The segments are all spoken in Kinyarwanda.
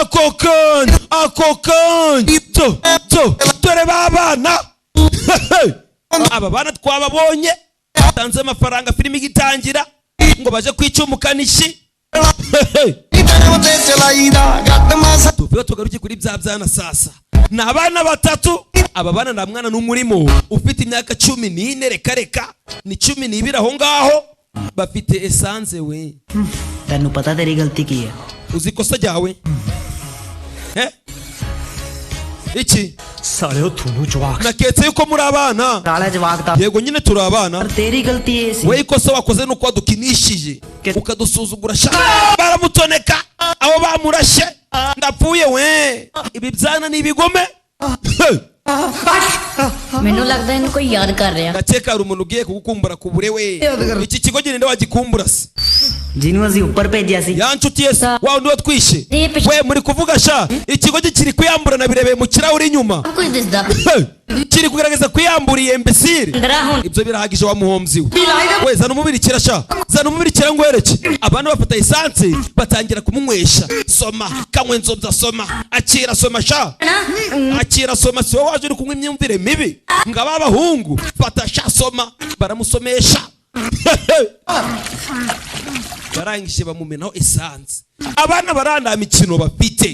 Ako kanya, ako kanya, to to, dore ba bana. Aba bana twababonye batanze amafaranga filime igitangira ngo baje kwica umukanishi. ਤੇ ਚਲਾਈਦਾ ਗੱਟ ਮਾਸਾ Tuvuge tugaruke kuri bya byana. Sasa ni abana batatu. Aba bana nta mwana n'umwe urimo ufite imyaka 14. Reka reka, ni 12 aho ngaho. Bafite essence we. ਤੈਨੂੰ ਪਤਾ ਤੇਰੀ ਗਲਤੀ ਕੀ ਹੈ? Uzi ikosa ryawe? Eh? Iki? ਸਾਲਿਓ, ਤੁਹਾਨੂੰ ਜਵਾਕ Naketse yuko muri abana. ਸਾਲਾ ਜਵਾਕ ਤਾਂ Yego nyine, turi abana. ਪਰ ਤੇਰੀ ਗਲਤੀ ਇਹ ਸੀ We, ikosa wakoze ni uko wadukinishije ukadusuzugura sha. Baramutoneka aho bamurashe. Ndapfuye we, ibi byana ni ibigome. ਮੈਨੂੰ ਲੱਗਦਾ ਇਹਨੂੰ ਕੋਈ ਯਾਦ ਕਰ ਰਿਹਾ। Ndakeka hari umuntu ugiye kugukumbura ku bure we. Iki kigo genda wagikumbura se? ਜਿਹਨੂੰ ਅਸੀਂ ਉੱਪਰ ਭੇਜਿਆ ਸੀ। Ya nshuti ye se, wa wundi watwishe we muri kuvuga sha. Ikigo kiri kuyambura, nabirebeye mu kirahuri inyuma. ਸਭ ਕੁਝ ਦਿਸਦਾ। Kiri kugerageza kuyambura iyi imbécile. ਅੰਦਰਾ ਹੁਣ Ibyo birahagije wa muhombyi we. We, zana umubirikira sha, zana umubirikira ngwereke. Abantu bafata essence batangira kumunywesha. Soma, kanywe nzobya, soma, akira, soma sha, akira, soma. Si wowe waje uri kunywa imyumvire mibi ngo aba bahungu? Fata sha, soma. Baramusomesha, barangije bamumenaho essence. Abana baranda mikino bafite.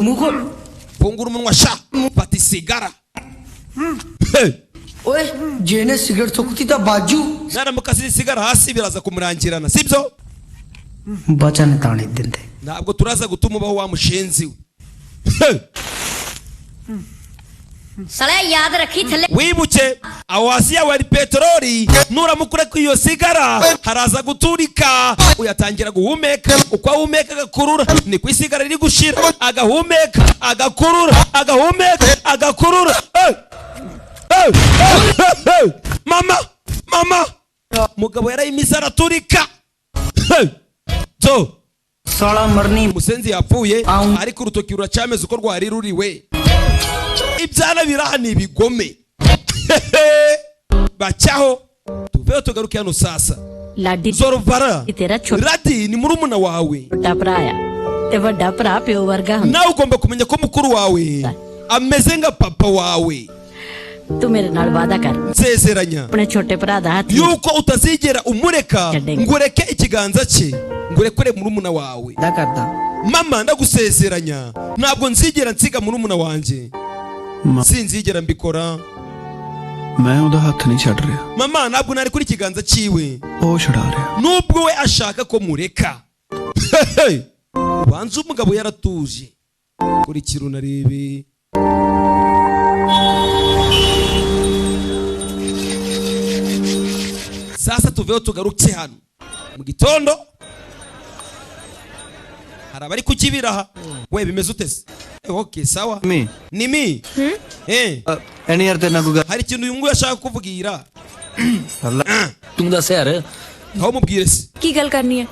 ਮੂੰਹ ਖੋਲ। Fungura umunwa sha, fata isigara. ਓਏ, ਜਿਹਨੇ ਸਿਗਰਟ ਥੁੱਕਤੀ ਤਾਂ ਬਾਜੂ। Naramuka asize isigara hasi biraza kumurangirana, sibyo? ਬਚਨ ਤਾਂ ਨਹੀਂ ਦਿੰਦੇ। Ntabwo turaza gutuma ubaho wa mushenzi we. ਸਾਲਿਆ, ਯਾਦ ਰੱਖੀ ਥੱਲੇ Wibuke aho hasi yawe hari peteroli. Nuramuka ureka iyo sigara haraza guturika. Uyatangira guhumeka, uko ahumeka agakurura niko isigara riri gushira. Agahumeka, agakurura, agahumeka, agakurura. Hey! Hey! Hey! Hey! Mama, mama, mugabo yarayimize araturika. Hey! So ਸਾਲਾ ਮਰਨੀ। Umusenzi yapfuye, ariko urutoki ruracyameze uko rwari ruriwe. Ibyana biraha ni ibigome. Bacyaho, tuveho tugaruke hano sasa. Ladi Zorobara. ਤੇਰਾ ਛੋਟਾ Radi ni murumuna wawe. ਭਰਾ ਆ ਤੇ ਵੱਡਾ ਭਰਾ ਪਿਓ ਵਰਗਾ ਹੁੰਦਾ। Nawe ugomba kumenya ko mukuru wawe ameze nka papa wawe. ਤੂੰ ਮੇਰੇ ਨਾਲ ਵਾਅਦਾ ਕਰ। Nsezeranya ਆਪਣੇ ਛੋਟੇ ਭਰਾ ਦਾ ਹੱਥ yuko utazigera umureka ngo ureke ikiganza cye, ngo urekure murumuna wawe. ਦਾ ਕਰਦਾ। Mama, ndagusezeranya, ntabwo nzigera nsiga murumuna wanjye, sinzigera mbikora. ਮੈਂ ਉਹਦਾ ਹੱਥ ਨਹੀਂ ਛੱਡ ਰਿਹਾ। Mama, ntabwo nari kuri ikiganza cyiwe ਉਹ ਛੁਡਾ ਰਿਹਾ। nubwo we ashaka ko mureka. Ubanza umugabo yaratuje. Kurikira unarebe. Sasa tuveho tugaruke hano mu gitondo. Hari abari kukibiraha we. Bimeze ute se? Okay, sawa. Me. Ni mi eh. ਐਨੀ ਯਾਰ, ਤੇਰੇ ਨਾਲ ਕੋਈ ਗੱਲ। Hari ikintu uyu nguyu ashaka kukubwira. ਤੂੰ ਦੱਸ ਯਾਰ। Aho mubwire se? ਕੀ ਗੱਲ ਕਰਨੀ ਹੈ?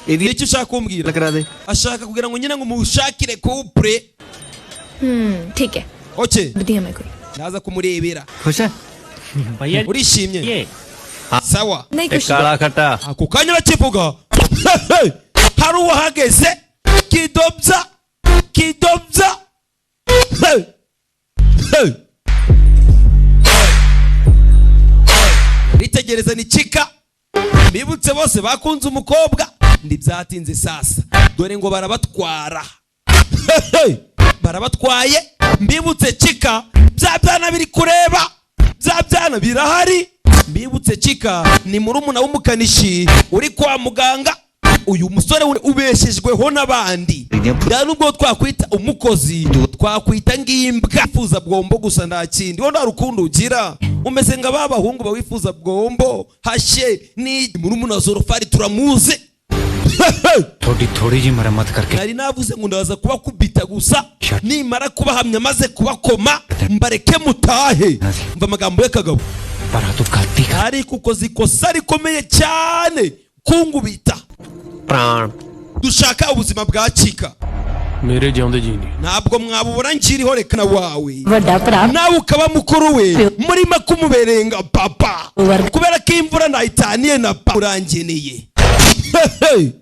ਇਹਦੀ Icyo ushaka kumbwira? ਕਰਾ ਦੇ। Ashaka kugira ngo nyine ngo mushakire couple. ਹੂੰ, ਠੀਕ ਹੈ। Okay. ਵਧੀਆ, ਮੈਂ ਕੋਈ Ndaza kumurebera. ਖੁਸ਼ ਹੈ? ਭਈਆ Urishimye? ਇਹ Sawa. ਨਹੀਂ ਕੁਛ। ਕਾਲਾ ਖੱਟਾ। Ako kanya bakivuga hari uwahageze kidobya kidobya. Hey! Hey! Ritegereza ni kika bibutse bose bakunze umukobwa. Ntibyatinze sasa, dore ngo barabatwara. Hey! Barabatwaye. Mbibutse kika bya byana biri kureba, bya byana birahari. Mbibutse kika ni murumuna w'umukanishi uri kwa muganga. Uyu musore ubeshejweho n'abandi, nta nubwo twakwita umukozi, twakwita ng'imbwa wifuza bwombo gusa, nta kindi. Wowe nta rukundo ugira, umeze nka ba bahungu bawifuza bwombo hashe. Ni murumuna wa Zorofari, turamuzi. ਥੋੜੀ ਥੋੜੀ ਜੀ ਮੁਰੰਮਤ ਕਰਕੇ Nari navuze ngo ndaza kubakubita gusa nimara kubahamya, maze kubakoma mbareke mutahe. Mva amagambo y'akagabo. ਪਰ ਆ ਤੂੰ ਗਲਤੀ ਕਰ Ariko ukoze ikosa rikomeye cyane kungubita. ਪ੍ਰਾਣ। Dushaka ubuzima bwacika. ਮੇਰੇ ਜਿਉਂਦੇ ਜੀ ਨਹੀਂ। Ntabwo mwabubona nkiriho, reka na wawe. ਵੱਡਾ ਭਰਾ Nawe ukaba mukuru we, murimo kumuberenga papa, kubera ko imvura ntayitaniye na pa urangeneye. Hey!